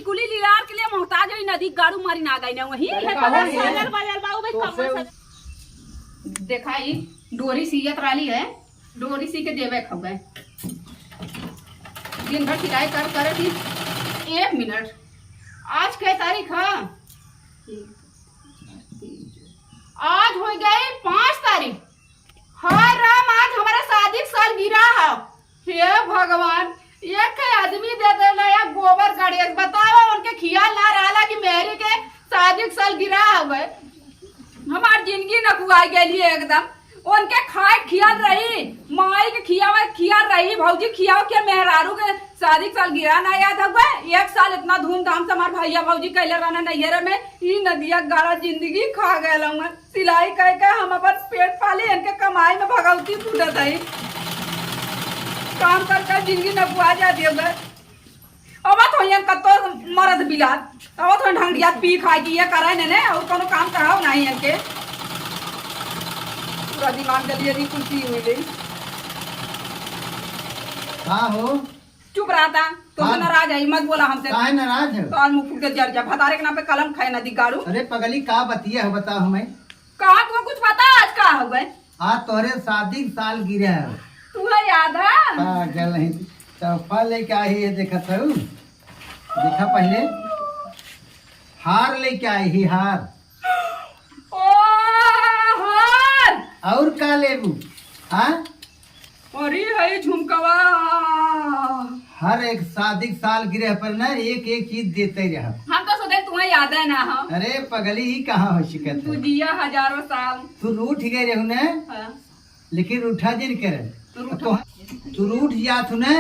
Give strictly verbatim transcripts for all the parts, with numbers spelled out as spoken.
कुली लियार के लिए मोहताज होई, नदी गाड़ू मारी ना गई ना वही। अरे, कहाँ है? सजल बजल बाऊ भाई, तो कमर से सजल। देखा, ई डोरी सियत राली है, डोरी सी के देवे खउबे। दिन भर सिलाई कर, कर थी। एक मिनट, आज के तारीख है? आज हो गई पाँच तारीख। हाय राम, आज हमारा शादी के सालगिरह है। हे भगवान, एक आदमी दे देला या गोबर गाड़ी। बतावा, उनके खियाल ना रहला कि मेहरी के शादी के सालगिरह हवे। हमार जिंदगी नकुआ गेली एकदम। उनके खाए खियाल रही, माई के खियावे खियाल रही, भौजी खियावे के मेहरारू के शादी के सालगिरह ना याद हवे। एक साल इतना धूमधाम से हमार भैया भौजी कैले रहना नैहरे में, ई नदिया गाड़ा जिंदगी खा गए हमर। सिलाई कइ के हम अपन पेट पाली, इनके कमाई में भगौती कूदत हई। काम कर कर जिंदगी नपुआ जात हवे। अब तो यन कत्तो मरद बिलात, अब तो ढंगड़िया पी खा के ये करे ने, ने और कोनो काम कराओ नहीं इनके। पूरा दिमाग जल्दी जल्दी कुर्सी हुई गई। हाँ हो। चुप रहा था, तो हाँ। नाराज है, मत बोला हमसे। काहे नाराज है? तो आज मुंह फूट के जर जा, भतारे के नाम पे कलम खाए ना दिगाड़ू। अरे पगली, का बतिया है, बताओ हमें। का तुमको कुछ पता आज का हुआ है? आज तोहरे शादी के सालगिरह है। तू है याद है? पागल है, तोहफा लेके आई है, देखत हूँ। देखा पहले, हार लेके आई ही, हार। ओ, हार। और का लेबू? हाँ? अरे, हई झुमकवा। हर एक शादी के सालगिरह पर ना एक एक चीज देते रह। हम तो सोचे तुम्हें याद है ना हो। अरे पगली, ई कहाँ हो शिकत तू है? जिया हजारों साल। तू रूठ गए रहू ना, हाँ। लेकिन रूठा जिन करे। तू रूठा। तो, तू रूठ जात हूँ ना,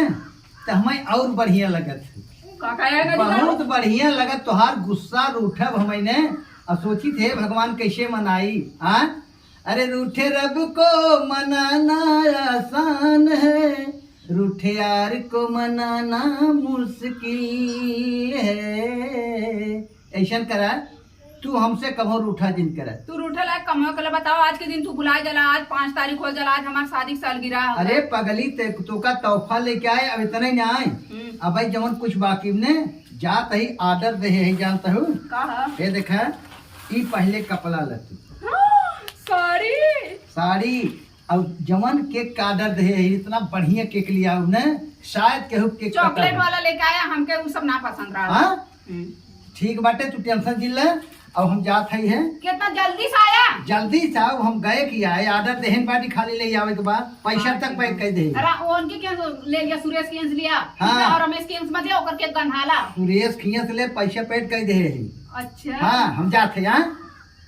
तो हमें और बढ़िया लगत है। का कहे ना बहुत दिमाग? बढ़िया लगत तोहार गुस्सा, रूठब हमें ने। और सोचित है भगवान कैसे मनाई, हाँ? अरे रूठे रब को मनाना आसान है, रूठे यार को मनाना मुश्किल है। ऐसन करा, तू हमसे कभो रूठा जिन करे। तू रूठे लायक कमो कले बताओ, आज के दिन तू भुलाए जाला, आज पाँच तारीख हो जाला, आज हमार शादी के सालगिरह है। अरे पगली, ते तोका तोहफा लेके आए, अब इतने ना आए। हम्म। अब भाई जवन कुछ बाकी ने जात ही order दे है, जानत हूँ। का है? ये देखा, ई पहले कपड़ा ले तू। हाँ, साड़ी। साड़ी, और जवन cake का order दे है, इतना बढ़िया cake लिया उन्हें, शायद केहू cake chocolate वाला लेके आया, हमके उ सब ना पसंद रहा। हाँ? हम्म। ठीक बाटे, तू tension जिन ले, अब हम जात हई है। कितना जल्दी से आया? जल्दी से आओ, हम गए कि आए, order देहन बाटी, खाली ले आवे के बाद पैसा तक pack कर दे। अरे, वो उनके क्या ले लिया, सुरेश के यहाँ से लिया? हाँ। और रमेश के यहाँ से मत लिया, ओकर के गंधाला। सुरेश के यहाँ से ले, पैसा pack कर दे है। अच्छा। हाँ, हम जात है, हाँ?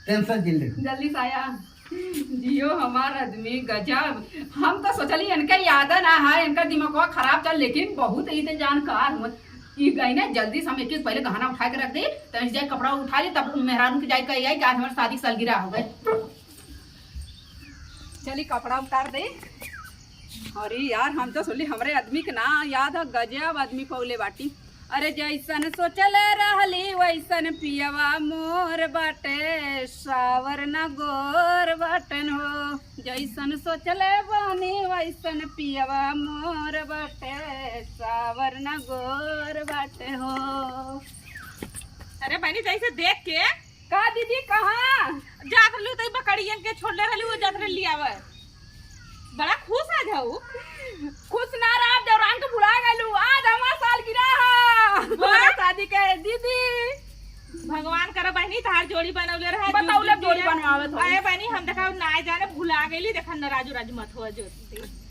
Tension जिन ले। जल्दी से आया। जियो हमार आदमी गजब। हम तो सोचली इनके याद ना है, इनका दिमागवा खराब चल, लेकिन बहुत ही ते जानकार हुआ। ई गई ना, जल्दी से हम एक एक पहले गहना उठा के रख दे, तो इस जाए कपड़ा उठा ले, तब मेहरारू के जाए कहे आई कि आज हमारे शादी की सालगिरह हो गए। चली कपड़ा उतार दे। अरे यार, हम तो सोचली हमरे आदमी के ना याद है, गजब आदमी पौले बाटी। अरे जैसन सोचले रहली वैसन पियवा मोर बाटे, सावर न गोर बाटन हो। जैसन सोचले बानी वैसन पियवा मोर बाटे, सावर न गोर बाटे हो। अरे बहनी, जैसे देख के का दीदी, कहाँ? जात रहलू तई बकरियन के छोड़ले रहलू, वो जात रहली आवे। बड़ा खुश आज हऊ। खुश ना रहा, देवरान के भुला गलू। आज हमार सालगिरह है। वाह। हमारे शादी के दीदी। भगवान करे बहनी तहार जोड़ी बनौले रहे। बताओ ले, जोड़ी बनवावत हो। अरे बहनी, हम देखा ना जाने भुला गईली, देखा नाराज उराज मत हो जो।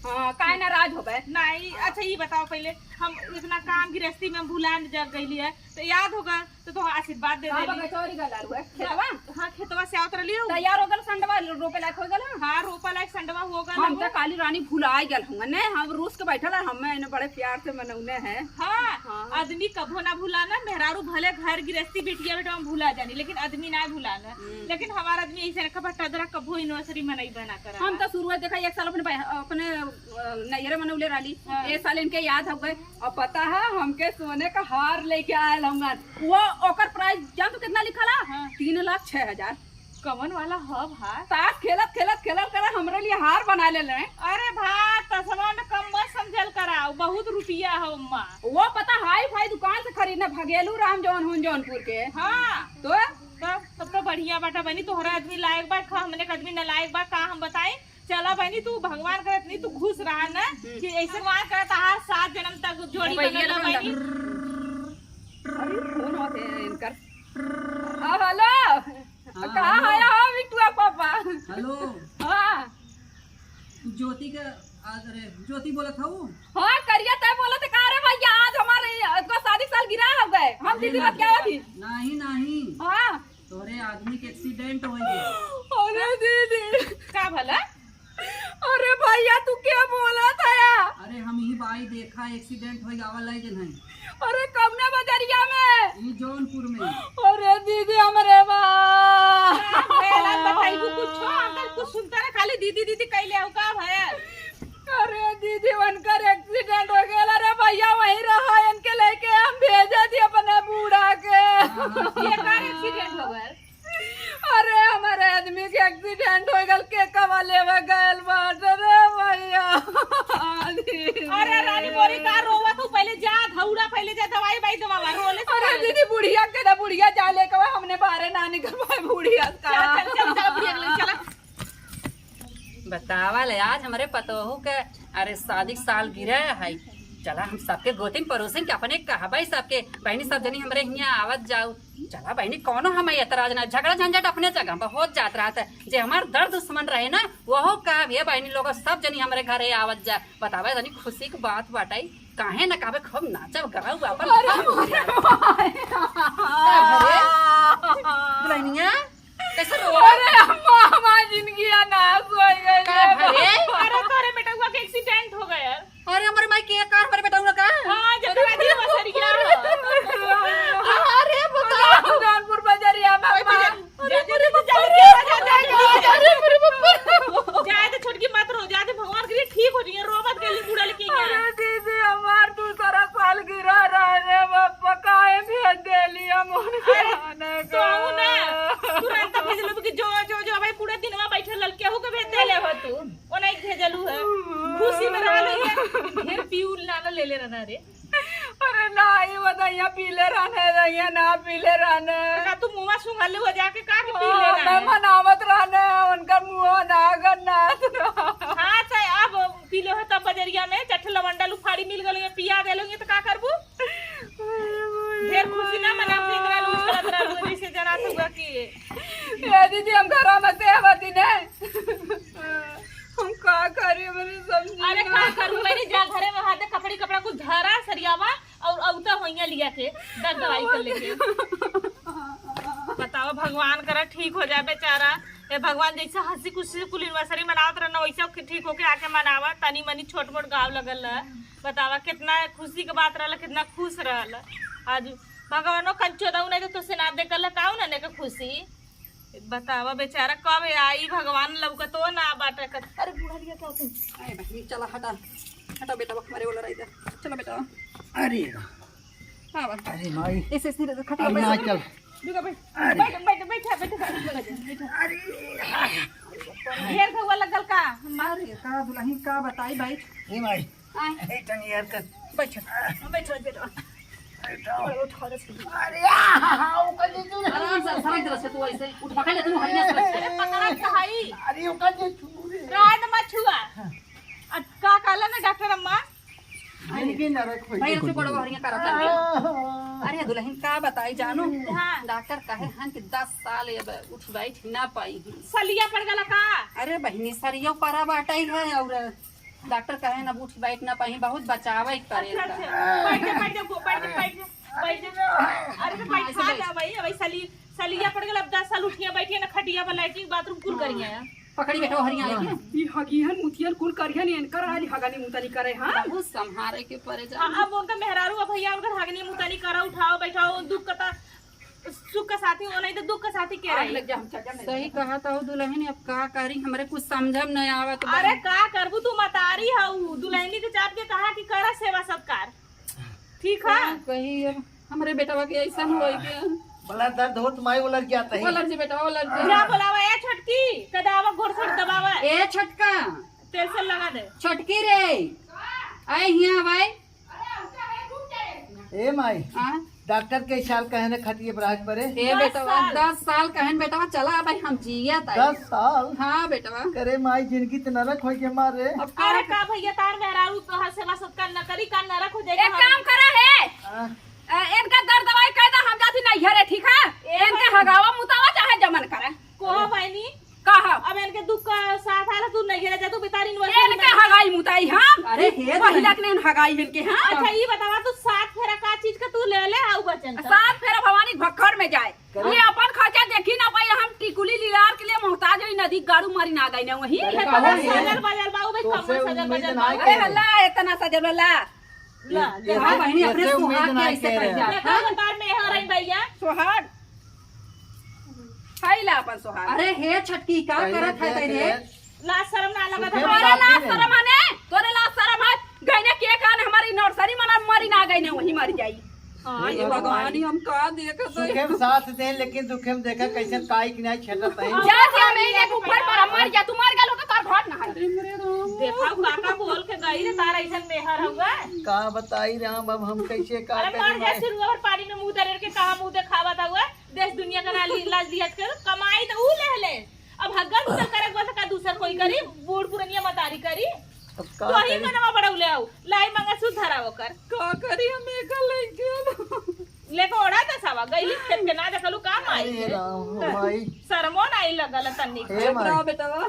हाँ, काहे नाराज होबे? नहीं, अच्छा ये बताओ पहले, हम इतना काम गृहस्थी में भुला जग गईली है, तो याद होगा तो तोहरा आशीर्वाद दे हाँ, देली। बगैचा ओरी गला रुआ, खेतवा? हाँ, खेतवा से आवत रहली हूँ। तैयार हो गल, संडवा रोपे लायक हो गल, हाँ? हाँ, रोपे लायक संडवा हो गल हम हो। तो काली रानी भुलाए गल हूँ, ने हम रूस के बैठल है, हमें इन्हें बड़े प्यार से मनौने हैं। हाँ, हाँ। आदमी कभो ना भुलाना, मेहरारू भले घर गृहस्थी बिटिया बेटा में भुला जानी, लेकिन आदमी ना भुलाना। हम्म। लेकिन हमारा आदमी ऐसे रखा भट्टा दरा कभो anniversary मनाई बना कर हम तो शुरुआत देखा एक साल अपने बह-, अपने, अ, नैहरे मनौले रहली, हाँ। ए साल इनके याद हो गए। अब पता है, हमके सोने का हार लेके आयल हूँ। वो ओकर price जान तू कितना लिखल है? हाँ। तीन लाख छह हजार। कवन वाला ह भाई? ताश खेलत खेलत खेलल करा, हमरे लिए हार बना ले लें। अरे भाई, तसवा में कम मत समझल करा, उ बहुत रुपया ह ओम्मा। वो पता हाई फाई दुकान से खरीदना, भगेलू राम जौन होन जौनपुर के। हाँ। तो? तब, तब तो बढ़िया बाटा बनी, तोहरा आदमी लायक बा, खा हमने के आदमी नालायक बा, का हम बताई? चला बनी, तू भगवान करत नहीं, तू खुश रहा ना, हम्म। कि ऐसे भगवान करत आहा सात जन्म तक जोड़ी मोबाइल बनल ये रहा बनी। अरे, फोन होते हैं इनकर। हाँ, हेलो। हाँ, कहाँ हेलो। है हो बिट्टुआ पापा? हेलो। हाँ। तू ज्योति का, अरे, ज्योति बोलत हऊ? हाँ, करिया तय बोलत है, का रे भैया, आज हमारे इनको शादी सालगिरह हो गए, हम दीदी अरे बतियावत ही। नहीं, नहीं। हाँ। तोरे आदमी के एक्सीडेंट हो गया। अरे दीदी। का भला? अरे भैया, तू क्या बोला था यार? अरे हम ही भाई देखा, एक्सीडेंट हो गया, वाला जन है। अरे कौना बजरिया में? ई जौनपुर में। अरे दीदी, हमरे माँ। का भयल? बताई तू कुछ, हम तो कुछ सुनता ना, खाली दीदी दीदी कैले हो, का भयल? अरे दीदी, उनकर एक्सीडेंट हो गया। अरे भैया, वहीं रहा, इनके लेके हम भेजे दी अपने बूढ़ा के। हाँ, हाँ, ठीक ये है। कार एक्सीडेंट हो गया? अरे, हमारे आदमी के एक्सीडेंट हो गल, के कवा लेवे गयल बाटे रे भैया। अरे रानी मोरी, का रोवा तू? पहले जा, धौड़ा, पहले जा, दवाई बाई दवावा, रोले से अरे दीदी, बुढ़िया के ना, बुढ़िया जा लेके आवा, हमने बाहरे ना निकल पाए बुढ़िया का। चल, चल, चल, चल, बुढ़िया के लेके चला। बतावा ले, आज हमरे पतोहू के, अरे, शादी के सालगिरह है। चला, हम सबके गोतिन परोसिन के अपने कहबै सबके, बहिनी, सब जनी हमरे हियाँ आवत जाऊ। चला बहिनी, कौनो हमें एतराज ना, झगड़ा झंझट अपने जगह बहुत जात रहत है। जे हमार दर्द दुश्मन रहे ना, वहो कहब, "हे बहिनी लोग, सब जनी हमरे घरे आवत जा।" बतावा, इतनी खुशी के बात बाटे, काहे ना कहबे, खूब नाचब गाऊ अपन। अरे, अरे, अरे, बहिनिया, कैसे रो? अरे अम्मा, हमार जिंदगी नाश हो गई का रे। भरे? अरे तोरे बेटउआ के एक्सीडेंट हो गया। अरे हमरे माई के कार, हमरे बेटउआ का? हाँ, जकरा जी बसरिया। अरे बताओ। जौनपुर बजरिया में अरे अम्मा। अरे, अरे, अरे, अरे, अरे, अरे, अरे, अरे, अरे। जाए दे छोटकी, मत रो, जाए दे, भगवान करे ठीक हो जाइए, रो मत, गली बूढ़ा लेके यहाँ। अरे दीदी, हमार दूसरा सालगिरह रहने बापा, काहे भेज देली हम उनके अरे, आने तो का? आऊ ना, तुरंत भेज लो कि जो, जो, जो भाई पूरा दिन में बैठे लल, केहू के भेज देले हो तू, ओ नहीं भेजलू है, खुशी में रह ले, ढेर पीऊ लाना ले ले रहना रे। अरे नाही, बदइया पीले रहने, दइया ना पीले रहने। का तू मुँह सुंघल हो जाके का के पीले हाँ, रहने? मैं मनावत रहने, उनका मुँह ना गन्ना। हाँ, चाहे अब पीले हो तब बजरिया में चट्ठ लवंडा लुफाड़ी मिल गलो, ये पिया देलो, ये तो का करबू? ढेर खुशी ना मना, अपने इतना लूज करत रहलू, जैसे जना से हुआ कि ए दीदी, हम घरा में से आवती ने। हम का करी, मैंने समझी अरे ना। का करू, मैंने जा घरे में हाथ कपड़ी कपड़ा कुछ धरा सरियावा और अउता होइया लिया के दर दवाई कर लेके। बताओ, भगवान करा ठीक हो जाए बेचारा। ए भगवान, जैसे हंसी खुशी से कुल एनिवर्सरी मनावत रहना, वैसे ओके ठीक होके आके मनावा, तनी मनी छोट मोट गाँव लगल रह। बतावा, कितना खुशी के बात रहल, कितना खुश रहल। आज भगवानो कंचो दऊ नहीं तो तुझसे ना देखल, काऊ ना ने के खुशी। बतावा बेचारा कब आई, भगवान लौकतो ना बाटे। अरे बूढ़ा लिया क्या होते हैं? अरे बहिनी, चला हटा, हटा बेटा, हमारे वाला रही था। चलो बेटा। अरे हाँ बा। अरे माई। ऐसे, ऐसे खटिया अब पे ना बैठ। चल। रुका, बैठ। अरे। बैठ, बैठ, बैठ, बैठ, बैठ, बैठ, बैठ। अरे। ढेर घुआ लगल का? अरे का दुल्हन का बताई भाई? ए माई। आए। ए टंगियर कर। बैठ। बैठ, बैठ। अरे, उठा दे इसको। अरे, आ, ओकर जे तू आराम से, सरक जरा से तू ऐसे। उठा के ले तू हरिया से। अरे, पकड़ा के हई। अरे, ओकर जे तू रे। रात मत छुआ। अब का कहला ना डॉक्टर अम्मा? जिंदगी नरक हो भाई, गई। तू बड़ा हरिया करत है। अरे, दुल्हन का बताई जानू? हाँ। डॉक्टर कहे हन कि दस साल अब उठ बैठ ना पाई हूँ। सलिया पड़ गला का? अरे बहिनी, सरियो परा बाटई है और डॉक्टर कहे ना, उठ बैठ ना पाई, बहुत बचावे के अच्छा, पड़ेला। अच्छा। बैठ जा, बैठ जा, बैठ जा, बैठ जा, बैठ जा। अरे तो हाँ, ऐसे बैठा बैठ। जा भाई, भाई सली-, सलिया पड़ गल, अब दस साल उठिया बैठिया ना खटिया पर, लैट्रिन बाथरूम कुल करिया है। पकड़ी बैठो, हरिया लेके। ई हगिहन मुतियन कुल करिहन, इनकर आज हगनी मुतनी करे, हाँ? बहुत संभारे के पड़े जा। हाँ, अब उनका मेहरारू, अब भैया उनकर हगनी मुतनी करा, उठाओ, बैठाओ, दुख कता सुख का साथी हो, नहीं तो दुख का साथी के आग रही? लग जा, हम चल जा, नहीं सही तो। कहा था दुल्हन, अब का करी, हमरे कुछ समझ में नहीं आवत बा। अरे का करबू, तू मतारी हऊ, दुल्हनी के जात के कहा कि करा सेवा सत्कार, ठीक है? का कही अब, हमरे बेटवा के ऐसा हो गया। बड़ा दर्द होत माई, वो लड़ जाता है। वो लड़ जी बेटा, वो लड़ जी। जा बोलावा, ए छोटकी, कदा आवा, गोड़ सोड़ दबावा। ए छोटका। तेल से लगा दे। छोटकी रे, आए हियाँ भाई। ए माई, हाँ? डॉक्टर के साल कहने खटिए बराज परे। ए दस बेटवा, साल। दस साल कहन बेटवा, चला भाई हम जिया ताई। दस साल? हाँ बेटवा। करे माई, जिंदगी त नरक होइ के मारे। अब का अरे का भैया, तार मेहरारू तोहर सेवा सत्कार न करी, का नरक हो जाए एक का? काम करा है। हाँ। अ, इनका दर्द दवाई कर दे, हम जाती नैहरे, ठीक है? ए इनके भाई। हगावा मुतावा चाहे जमन करे। कोहा बहिनी, कहा? अब इनके दुख का साथ आला तू नैहरे जा, तू बेचारी इनके हगाई मुताई हम। अरे हे पहिला दुल्हन। के नहीं हगाई इनके, हाँ? अच्छा, ई बतावा, तू सात फेरा का चीज का तू ले ले आऊ बचन का? सात फेरा भवानी भक्खड़ में जाए। करे। ये अपन खर्चा देखी ना पाई, हम टिकुली लियार के लिए मोहताज होई, नदी गाड़ू मारी ना गई ना वही। करे, इतना कहो ये। सजल बजल बाऊ भाई, तो कमर से सजल उम्मीद बजल ना बाऊ। करे। अरे हल्ला, इतना सजल वाला। ला, ये, देखा ये, बहिनी, अपने ऐसे उम्मीद सुहाग ना के ऐसे करे। कर जात, देखा हाँ? बतार में हो रही भैया। सुहाग। खाई ला अपन सुहाग। अरे हे छटकी, का पहले करत है देख तैने? ले। लाज शरम ना लगत सुखे है? तोरे बाकी लाज नहीं। शरम है ने? तोरे लाज शरम है? गहने के कान हमारी नर्सरी मना मरी ना गई ने, वही मर जाई। हाँ, हे ये भगवान। भगवान ही हम का देखत है। सुखे में साथ दे, लेकिन दुखे में देखा कैसे काई किनाई छेटत है। जा, जा, मैं इनके ऊपर पर मर जा, तू मर गल हो तो तोर घर ना है। अरे मेरे राम। देखा, काका बोल के गई रे, तारा ऐसन मेहर हुआ। का बताई राम, अब हम कैसे का अरे करी मर जा, भाई? सिरुआ भर पानी में मुँह दरेर के कहाँ मुँह देखावत हुआ? देश दुनिया का ना ली-, लाज लिहाज कर, कमाई तो ऊ ले ले। अब हग्गा दूसर करे, गोसा का दूसर कोई करी, बूढ़ पुरनिया मतारी करी। अब का तो ही करी? मनवा बड़ौले आऊ, लाई मंगलसूत्र धरा ओकर। का करी हम एका लइके? लेके ओढ़ा दसावा, गई खेत के ना देखलू का माई अरे के? राम, हो माई। शरमो नाई लगल तन्नी। हे माई। ना बेटवा।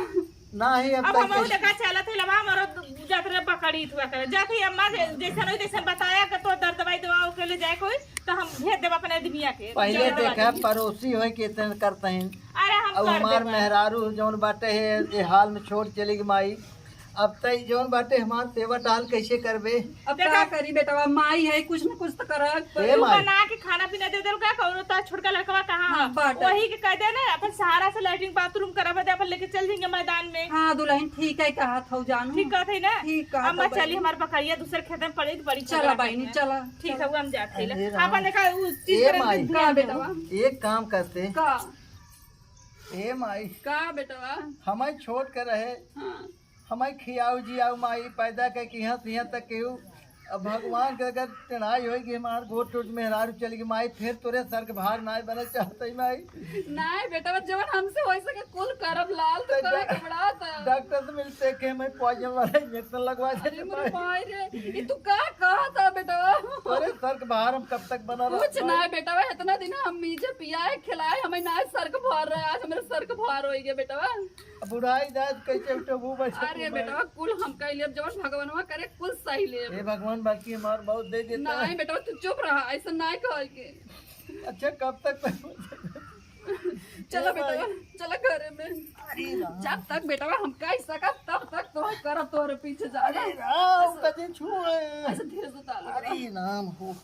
नाही, अब अब तक हम कैसे? देखा चलत है, लबा हमरो जात रे पकड़ी थुआ करे। जात है अम्मा जे-, जैसन होई तैसन बताया कि तो दर्द दवाई दवा के ले जाए कोई, तो हम भेज देब अपने दुनिया के। पहले जल्द देखा दवाई। पड़ोसी होई के इतने करते हैं। अरे हम अब कर हमार देब। मेहरारू जौन बाटे है, ये हाल में छोड़ चली गई माई। अब तई जौन बाटे हमार सेवा टहल कैसे करबे? अब देखा का करी बेटवा, माई है, कुछ न कुछ तो करब। हे तू माई। बना के खाना पीना दे देल का, कौनो तो छोटका लड़कवा कहाँ हाँ, है? बाटे। वही के कह दे ना, अपन सहारा से लैट्रिन बाथरूम करवा दे, अपन लेके चल जाएंगे मैदान में। हाँ दुल्हन, ठीक है कहत हौ जानू। ठीक कहत है ना? ठीक कहत अम्मा हौ चली, बहिनी। हमार बकरिया दूसर खेत में पड़ी, बड़ी चला झगड़ा बहिनी, करना। चला, ठीक चला। है, वो हम जाते हैं। अरे राम। अपन देखा, उ चीज ए करन माई। के का ध्यान बेटवा? देवा। एक काम करते। का? ए माई। का बेटवा? हमारे छोट के रहे। हाँ। हमारे खियाऊ जियाऊ माई पैदा के किहाँ से यहाँ तक केहू। अब भगवान के अगर चढ़ाई होई कि हमार गोट टूट मेहरारू चली गई माई, फिर तोरे सर के भार नाय बने चाहते माई। नाय बेटा, बस जवन हमसे होई सके कुल करब लाल, तो तो काहे डा-, घबरात है? डॉक्टर से मिलते के मैं पॉइजन वाला इंजेक्शन लगवा अरे देते मेरे माई। भाई रे, ये तू का कहा था बेटा? तोरे सर के भार हम कब तक बना कुछ रहते? नाय बेटा, इतना दिन हम मीजे पियाए खिलाए, हमें नाय सर के भार रहे, आज हमारे सर के भार होई गया बेटा। अब बुढ़ाई जात कैसे उठे वो बचे अरे तू बेटा, कुल हम कह लेब, जवन भगवानवा करे, कुल सही लेब। हे भगवान, बाकी हमार बहुत दे देता। नहीं बेटा, तू चुप रहा, ऐसा नहीं कहे के। अच्छा, कब तक? चला ए बेटा, भाई। चला घरे में। अरे राम। जब तक बेटा हम कह सकब, तब तक तो करब तोरे पीछे जाना। अरे राम, ऐसे, कते छुए। ऐसे धीरे से डाल। अरे राम हो।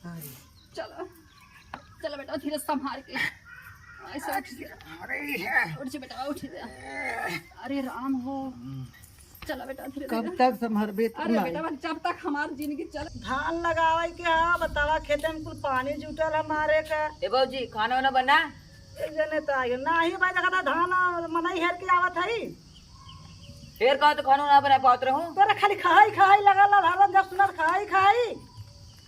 अरे। चला, चला बेटा, धीरे संभाल के। ऐसे उठ जा। अरे है। उठ जा बेटा, उठ जा। अरे राम हो। चला बेटा, धीरे कब धीरे। तक संभरबे तू अरे माई? बेटा, जब तक हमार जिंदगी चले। धान लगावे के हा, बतावा, खेते में कुल पानी जुटल हमारे का। ए भौजी, खाना वाना बना? एक जने तो आइए। नाही भाई, देखा था धान मनई हेर के आवत है। हेर का तो खानो ना बना पावत रहूं। तोरा खाली खाई खाई लगल हरदम, जब सुनत खाई खाई।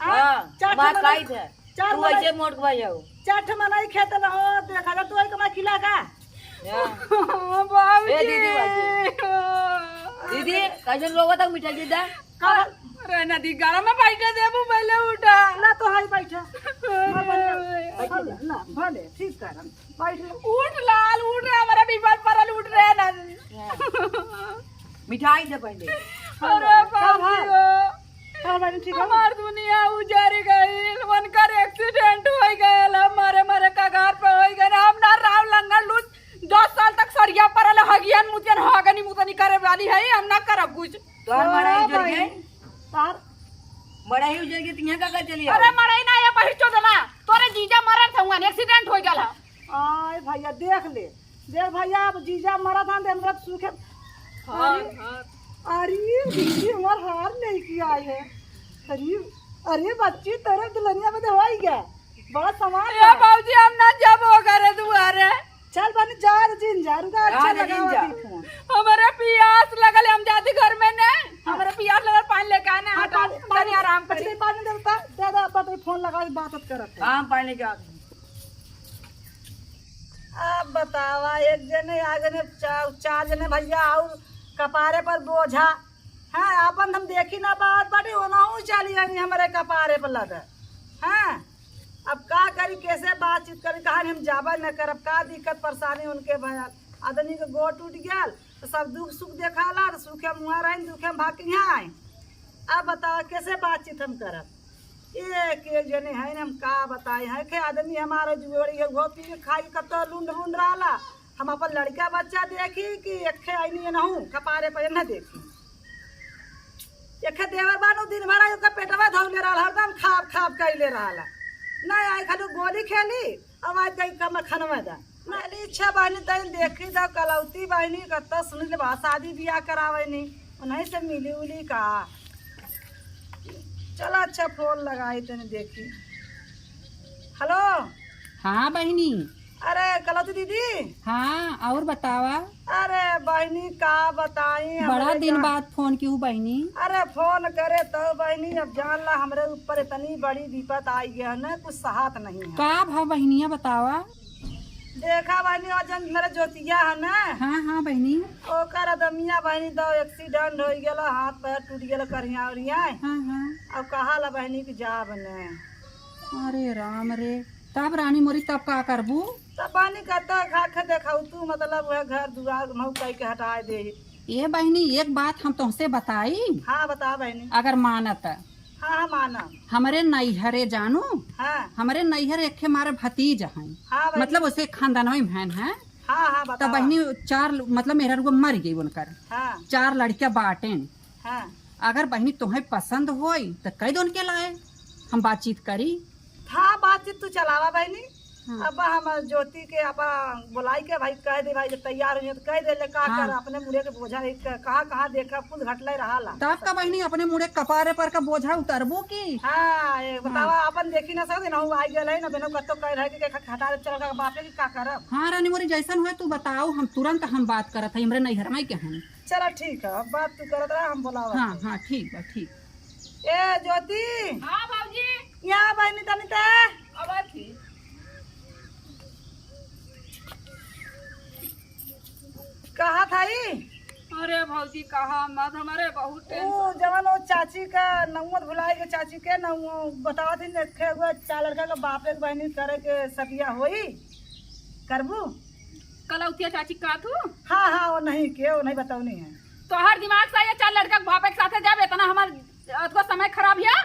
हाँ, हाँ, चार ठो हमार मनई, काई है। चार तू मनई, ऐसे मोट भाई हो। चार ठो मनई खेत न हो, देखा जा तू आई कमाई खिला का। या। बाबूजी। ए दीदी, बाबूजी। दीदी, कैसे रोवा था मिठाई दे दा? का? अरे नदी गरम में बैठे देबू, पहले उठा। ना तो हाई बैठा। हाँ, भले। हाँ, ना, भले, ठीक करम। बैठ ले। उठ लाल, उठ रे, हमारा बीमार पड़ल, उठ रे ना। मिठाई दे पहले। अरे का बाप भा? रे। का बाप, ठीक है? हमार दुनिया उजर गइल, उनकर एक्सीडेंट होइ गइल, हम मरे मरे कगार पे होइ गइल। हम ना राव लंगड़ लूट, दस साल तक सरिया पड़ल, हगियन मुतियन, हगनी मुतनी करे वाली है, हम ना करब कुछ। तोहर मड़ई हाँ उजर भाई, गए? तार मड़ई उजर गए, तिहे का कर चली अरे आओ? मड़ई ना, ये बहिर चोदना, तोरे जीजा मरन थे, हुआं एक्सीडेंट हो गया। आय भैया, देख ले, देख भैया, अब जीजा मरा था, देख सूखे। हाँ, अरे, हाँ। अरे, दीदी, हमार हार लेके आए हैं। अरे, अरे बच्ची, तोरे दुल्हनिया बदे होई गया, बड़ा सामान ए बा। बाबूजी, हम ना जाबो करे दुआरे। चल बनी, जा रे जिन जा, रुका, अच्छा जा रे जिन लगावा जा। दी फोन। हमरे पियास लगल, हम जाती घर में ने। हाँ। हमरे पियास लगल, पानी लेके आना, हाँ, हटा, पानी, तनी पानी, आराम करी। अच्छा, पानी दे, दे, दे, अपन फोन लगा के बात करत है। हाँ, पानी लेके आते हैं। अब बतावा, एक जने आगे ने चा-, चार जने भैया और कपारे पर बोझा। हाँ, आपन हम देखी ना बात बाटी, ओनहु चली आनी हमरे कपारे पर लद। हाँ, अब का करी, कैसे बातचीत करी, कहाँ हम जाबा न करब, का दिक्कत परेशानी उनके भयल। आदमी के गोड़ टूट गयल, तो सब दुख सुख देखाला, तो सुखे मुँह रही, दुखे भाग के यहाँ आए। अब बतावा, कैसे बातचीत हम करब? एक, एक जने हैं, हम का बताई, हैं खे आदमी हमारे जुआरी है, वो पी के खाई के कत्तो लुंड रुंड रहला। हम अपन लड़का बच्चा देखी कि एक खे आईनी ये नहू, कपारे पर न देखी। एक खे देवर बानू दिन भर आई, ओकर पेटवा धौले रहल, हरदम खाब खाब कैले रहला। नहीं आई, खाली गोली खेली, अब आज कहीं कम खनवा दा। नाली इच्छा बहिनी तनी देखी दा, कलौती बहिनी कत्ता सुनी ले बा, शादी बियाह करावे नी, उन्हीं से मिली उली का। चला अच्छा, फोन लगाई तनी देखी। हेलो। हाँ बहिनी। अरे कलौती दीदी। हाँ, और बतावा। अरे बहिनी का बताई, बड़ा हमरे दिन का बाद फोन किहू बहिनी। अरे फोन करे तो बहिनी, अब जान ला हमरे ऊपर इतनी बड़ी विपत आई है ना, कुछ सहात नहीं है। का भा बहिनिया बतावा। देखा बहिनी, और जन मेरा जोतिया है ना, हाँ, हाँ बहिनी। ओकर अदमिया बहिनी दो एक्सीडेंट हो गया, हाथ पैर टूट गया, करिया उरिया। हाँ, हाँ। अब कहा ला बहिनी कि जाब ने। अरे राम रे, तब रानी मोरी तब का करबू? तब बहिनी कहता खा के देखाऊ तू, मतलब वह घर दुआर महू कई के हटाए दे। ए बहिनी, एक बात हम तुमसे बताई। हाँ, बता बहिनी। अगर मानत। हाँ, हाँ, मानब। हमरे नैहरे जानू, हाँ। हमरे नैहर एक ठे हमारे भतीज हैं, हाँ, बहिनी। मतलब उसे खानदान में हैं। हाँ, हाँ, तो बतावा। बहिनी चार, मतलब मेहरारू मर गई उनकर। हाँ। चार लड़कियां बाटें। हाँ। अगर बहिनी तुम्हें पसंद होई तो कह दो उनके लाए, हम बातचीत करी। हाँ, बातचीत तू चलावा बहिनी। हाँ। अब हम ज्योति के आपा बोलाई के भाई कह दे, भाई जब तैयार हुई तो कह दे ले का हाँ। कर, अपने मुड़े के बोझा एक कहाँ कहाँ देखा, कुल घटले रहा ला। तब का बहिनी अपने मुड़े कपारे पर का बोझा उतरबो की? हाँ, ये बतावा, हाँ। अपन देखी ना सकते ना, आई गए है ना, बिना कत्तो कह रहे कि के खा-, खटा चल का बापे की का करब? हाँ रानी मोरी, जैसन होए तू बताओ, हम तुरंत हम बात करत है, हमरे नैहर में के हम। चला ठीक है, अब बात तू करत रहा, हम बोलावत हाँ, है। हाँ, ठीक बा, ठीक। ए ज्योति। हाँ भौजी। यहाँ बहिनी तनी ते। अब थी। कहा था ई? अरे भौजी, कहा मत, हमारे बहुत ओ, tension। जवन वो चाची का नौमत भुलाई के चाची के ना, वो बतावत ही, देखे हुआ चार लड़का का बाप एक बहिनी करे के सदिया होई, करबू? कलौतिया चाची का तू? हाँ, हाँ, वो नहीं के, वो नहीं बतौनी है। तोहर दिमाग से ये चार लड़का के बाप एक साथे जब इतना हमार अतको समय खराब है,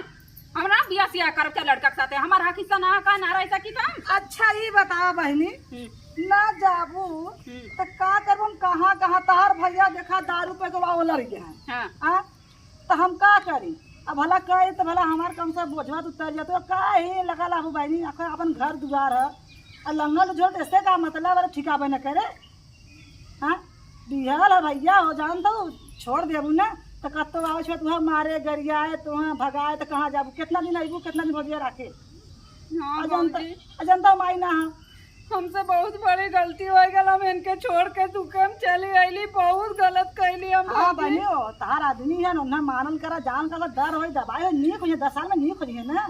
हम ना बियाह सियाह करब चार लड़का के साथे, हमार हक हिस्सा ना का ना रह सकी त हम। अच्छा, ई बतावा बहिनी, हम्म। ना जाबू हम्म। त का करबू? हम कहाँ, कहाँ तहार भैया देखा दारू पे गवा वो लड़ गया है। हाँ। आ? त हम का करी? अब भला कही त भला हमार कम से बोझवा तो उतर जातो। का हे लगा लाबू बहिनी, आखिर अपन घर दुआर है। आ लंगल झोल त इससे का मतलब, अरे ठिकाबे न करे। हाँ? बिहाल है भैया, हो जान तो छोड़ देबू ना, त कत्तो आवे छे, तुहा मारे, गरियाए, तुहा भगाए, त कहाँ जाबू? कितना दिन अइबू, कितना दिन भैया राखे? हाँ, अजंता, भौजी। अजंता माई ना है। हमसे बहुत बड़ी गलती हो गल, हम इनके छोड़ के दुखे में चली आइली, बहुत गलत कैली हम हाँ भौजी। बहनी हो, तहार आदमी है, उन्हें मानल करा, जान करा, डर होई, दबाई होई, नीक होई, दस साल में नीक होई है ना।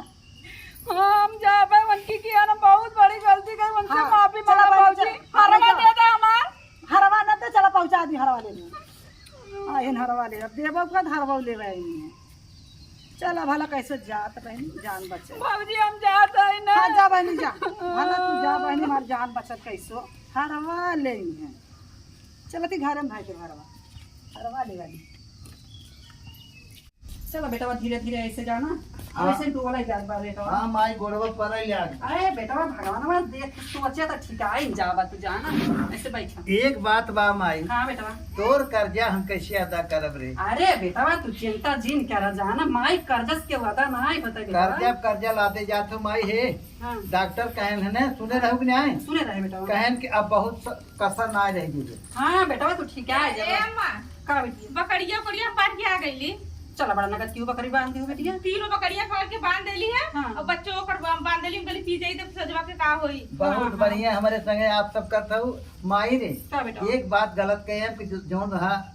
हाँ, हम जाबे, उनकी किया ना, बहुत बड़ी गलती कर, उनसे हाँ, माफी चला मांगा बहनी, भौजी। चला, हरवा चला। दे दे हमार। हरवा न दे, चला पहुँचा दी, हरवा ले ले। हाँ, इन हरवा ले, अब देबो का हरवा लेवे आई है। चला भला कैसे जात बहनी, जान बचे। भौजी, हम जात है ना। हाँ, जा बहनी, जा। भला तू जा बहनी, हमार जान बचत कैसो। हरवा ले है। चलती घर में भाई के हरवा। हरवा ले वाली। चला बेटवा, धीरे धीरे ऐसे जाना। हाँ। ऐसे डोला जात बा बेटवा। हाँ माई, गोड़वा पर यार। अरे बेटवा, भगवान देख, सोचे तो ठीक है, जाबा तू जाना। ऐसे बैठा। एक बात बा माई। हाँ बेटवा। तोर कर्जा हम कैसे अदा करब रे? अरे बेटवा, तू चिंता जिन करा, जाना माई कर्जस के वादा ना आई, बता बेटवा। कर्जा, कर्जा लादे जात हो माई हे। हाँ। डॉक्टर कहन है ना, सुने रहू कि नहीं? सुने रहे बेटवा। कहन कि अब बहुत स-, कसर ना रह गई। हाँ बेटवा, तू ठीक है, ए जाबा। अम्मा, का बेटी? बकरिया, बकरिया हम बांध के आ गईली। चला, बड़ा नगद क्यों बकरी बांध दी हो, बेटिया? तीनों बकरिया काट के बांध देली है। हाँ। और बच्चों ओकर बा-, बांध देली, हम कहली, "पी जाई, तब सजवा के का होई?" बहुत हाँ, हाँ। बढ़िया, हमरे संगे आप सब करत हऊ। माई रे, का बेटा? एक बात गलत कहे हम कि जो, जौन रहा,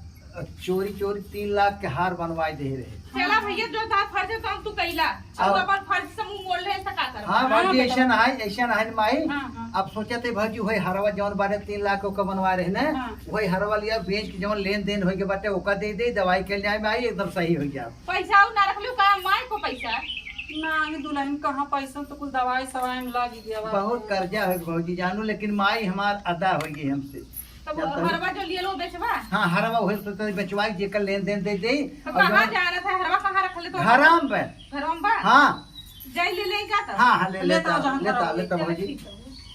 चोरी चोरी तीन लाख के हार बनवाए दे रहे। चला भैया, जो था फर्ज है, तो हम तू कैला। अब और अपन फर्ज से मुंह मोड़ रहे, तो का करबा? हाँ, हाँ, भौजी, बेटा। ऐसा ना है, ऐसा ना है, माई। हाँ, हाँ। अब सोचत है, भौजी, वही हरवा जौन बाटे तीन लाख ओकर बनवाए रहे ना, हाँ। वही हरवा लिया, बेच के जौन लेन देन होई के बाटे, ओका दे दे, दवाई के लिए आई, एकदम सही हो जाए। पैसा उ ना रख लियो का, माई को पैसा? ना, ये दुल्हन कहाँ पैसा, तो कुछ दवाई सवाई में लागी गया बा। बहुत कर्जा है भौजी जानू, लेकिन माई हमार अदा हो गई हमसे। तब जब तक हरवा जो लिए लो बेचवा? हाँ, हरवा वही सोचते बेचवाई, जेकर लेन देन दे दे। तो और कहाँ जौन जा रहा था, हरवा कहाँ रख ले तो? घराम पे। घराम बा? हाँ। जाई ले ले का तो? हाँ, हाँ, ले ले लेता, जाओ, लेता, जाओ, लेता चलो भौजी। ठीक है।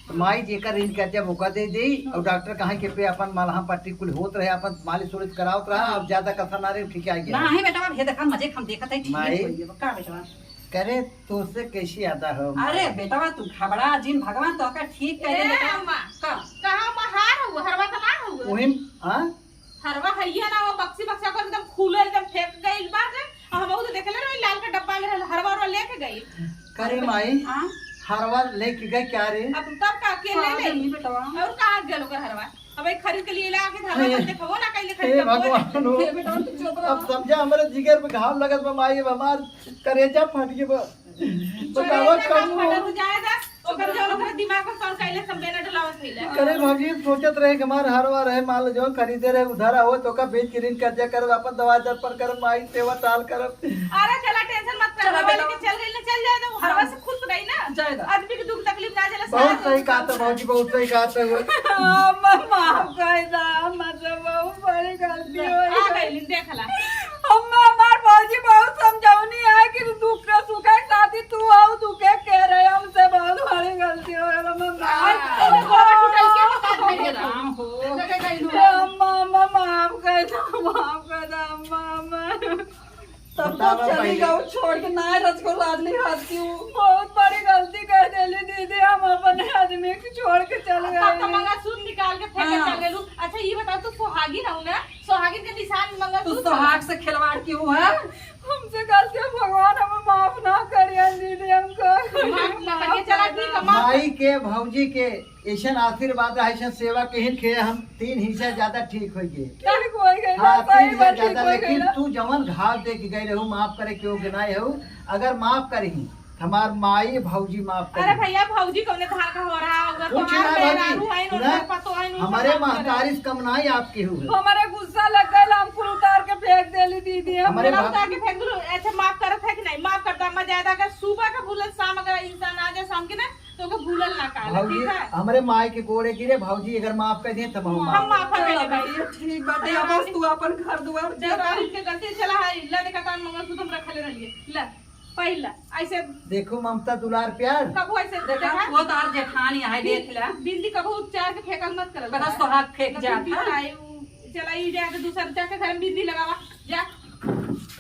तो माई जेकर ऋण कर्जा ओका दे दे, और डॉक्टर कहाँ के पे अपन मलहम पट्टी कुल होत रहे, अपन मालिश उलिश करावत रहा, अब ज्यादा कसर ना रहे, ठीक आ गया। नहीं बेटा, अब हे देखा, मजे हम देखत है, ठीक माई। हो गया, का बेटा? करे, तोसे कैसी अदा हो? अरे बेटवा, तू घबरा जिन, भगवान तोहका ठीक कर दे ए बेटवा। अम्मा, का? कहाँ अम्मा हार हो? हरवा कहाँ हो? वही, हाँ? हरवा हइया ना, वो बक्सी बक्सा कर एकदम खुले, एकदम फेंक गइल बा जे। आ हम तो देखले रही, लाल का डब्बा में रहल, हरवा हरवा लेके गइल। करे माई, हाँ? हरवा लेके गए क्या रे? अब तब का के ले का ले? जनी बेटवा? और कहाँ गेल ओकर हरवा? अब एक खरीद के लिए ला के धरवा ए, पर देखबो ना कइले ए खरीद भगवान हो। ए बेटा, तू चुप रह। अब समझा, हमरे जिगर पे घाव लगत बा माई, अब हमार करेजा फट गए बा। बतावा करेजा का करू। फटत जाए दा, ओकर जो ओकरा दिमाग में कौन कइले सब बेना डलावत थइले। करे भौजी, सोचत रहे कि हमार हरवा रहे, मान लो जो खरीदे रहे उधारा हो, तो का बेच के ऋण कर्जा करब, अपन दवा दर्पण करब, माई सेवा ताल करब। अरे चला, टेंशन मत कर, चला हरवा बेटा। लेके चल गई ना, चल जाए दो, हरवा हाँ। से खुश रही ना। जाए दा। आदमी के दुख तकलीफ ना झेला, बहुत साथ सही दुख कहा था साथ। भौजी, बहुत सही कहा था वो। अम्मा, माफ कर दा, अम्मा से बहुत बड़ी गलती हो आ गई। गई, देख ला। अम्मा, हमार भौजी बहुत समझौनी है कि दुख के सुख के साथी तू हो, दुख के कह रहे, हमसे बहुत बड़ी गलती हो गई, अम्मा, माफ हाँ, कर। अरे, गोड़ टूटल के बता दे। राम हो। अम्मा, अम्मा, माफ कर दा, माफ कर दा, अम्मा, अम्मा। तब बतावा तो चली पहले। गऊ छोड़ के, ना रच को लाज नहीं हाथ की हूँ। बहुत बड़ी गलती कर देली दीदी, हम अपने आदमी के छोड़ के चल तब तो गए। मंगलसूत्र निकाल के फेंक के हाँ। चल गेलू। अच्छा, ये बताओ, तू सुहागिन हऊ ना? सुहागिन के निशान तू मंगलसूत्र। सुहाग से खिलवाड़ की हूँ, है? हमसे गलती, भगवान हमें माफ ना करिए दीदी, हमको। माफ ना करिए, चला ठीक है, माफ माई के, भौजी के ऐसन आशीर्वाद है, ऐसन सेवा कहीं के हम तीन हिस्सा ज्यादा ठीक हो गए। ठीक हो गए, हाँ, सही तीन हिस्सा बात, ठीक ज्यादा, हो लेकिन गए। तू जवन घाव दे के गए रहू, माफ करे के योग्य ना हो। अगर माफ करही, हमार माई भौजी माफ अरे करी। भैया, भौजी कौने धार का हो रहा होगा? कुछ तोहार ना भौजी, मेहरारू है, सुना, उनका पतो है, उनका हमारे माफ करे। महतारी से कम ना ही आप केहू है। हमारे गुस्सा लग गए, हम कुल उतार के फेंक देली दीदी, हम हमारे पूरा भा- उतार के फेंक दू। अच्छा, माफ करत है कि नहीं? माफ करता, अम्मा ज्यादा अगर सुबह का भूलल शाम अगर इंसान आ जाए शाम के ना, तो ओके भूलल ना काला, भौजी, ठीक है? हमरे माई के गोड़े गिरे, भौजी अगर माफ कर दिए तब हम हम माफ माफ कर चलो देबे। भाई, ठीक बाटे, अब बस तू अपन घर दुआर जब चला। उनके गलती चला है, ला देखा तान मंगलसूत्र हम रखले रहलिए, ला, पहिला, ऐसे देखो ममता दुलार प्यार। कबो ऐसे देखा, देखा? वो तो हर जेठानी है, बिन-, देख ला। बिंदी कबो उच्चार के फेंकल मत करल बता, करा। सोहाग फेंक लेकिन जात, बिंदी हाँ। आई, उ, चला, ई जाए तो दूसर जाके घर में बिंदी लगावा, जा।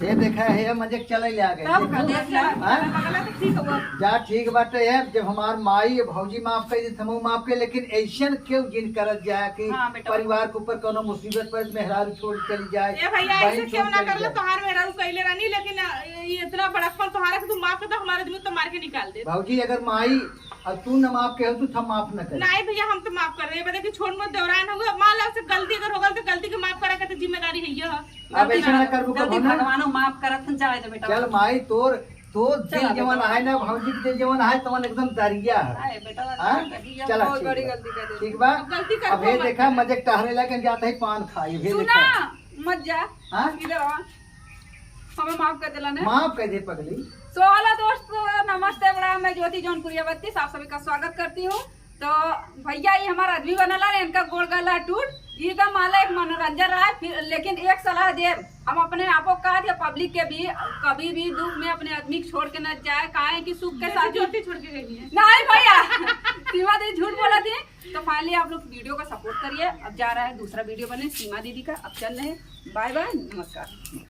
ये देखा है, ये मजे के चले ले आ गए। तब का देख ला। हाँ? पगला तो ठीक हुआ। जा, ठीक बाटे है, जब हमार माई भौजी माफ कर दी, हमहू माफ कर, लेकिन ऐसन क्यों जिन करत जाए कि हाँ, बेटा। परिवार के ऊपर कोनो मुसीबत पर मेहरारू छोड़ के चली जाए, ए भैया, बहन ऐसे क्यों छोड़ ना चली कर लो, जाए। तोहार मेहरारू कैले रहनी, लेकिन, अ, ये इतना बड़प्पन तोहारा कि तू माफ कर दो, हमारे आदमी तो मार के निकाल दे। भौजी, अगर माई और तू न माफ कहो, तो हम माफ न करें। नहीं भैया, हम तो माफ कर रहे हैं, बता कि छोट मोट देवरान हो गए, मान लो, से गलती अगर हो गल, तो गलती के माफ करा के तो जिम्मेदारी है ये। अब गलती ऐसा ना भग-, करबू गलती कबो ना। भगवानो माफ करत हैं, जाए दे बेटा। चल माई, तोर, तोर चला दिल जवन बेटा। है ना, भौजी के दिल जवन है, तवन एकदम दरिया है। आए बेटा, हाँ? कही हम चला, बहुत ठीक बड़ी बा। गलती कर दी। ठीक बा? अब गलती कर अब ये मत देखा, करे। मजे के टहरे लगे, जाते ही पान खाई, ये सुना, देखा। मत जा। हाँ? इधर आ। हमें माफ कर देला ने। माफ कर दे पगली। So, hello दोस्त, नमस्ते, प्रणाम, मैं ज्योति जौनपुरिया बत्तीस, आप सभी का स्वागत करती हूँ। तो भैया, ये हमारा आदमी बनला ने, इनका गोड़ गला टूट, ये तो माला एक मनोरंजन रहा है, फिर लेकिन एक सलाह दे, हम अपने आपो का या पब्लिक के भी कभी भी दुख में अपने आदमी को छोड़ के न जाए, काहे कि सुख के जैसे साथ ज्योति छोड़ के गई है। नहीं भैया, सीमा दी झूठ बोला थी। तो finally आप लोग वीडियो का सपोर्ट करिए। अब जा रहा है दूसरा वीडियो बने सीमा दीदी का, अब चल रहे हैं, बाय बाय, नमस्कार।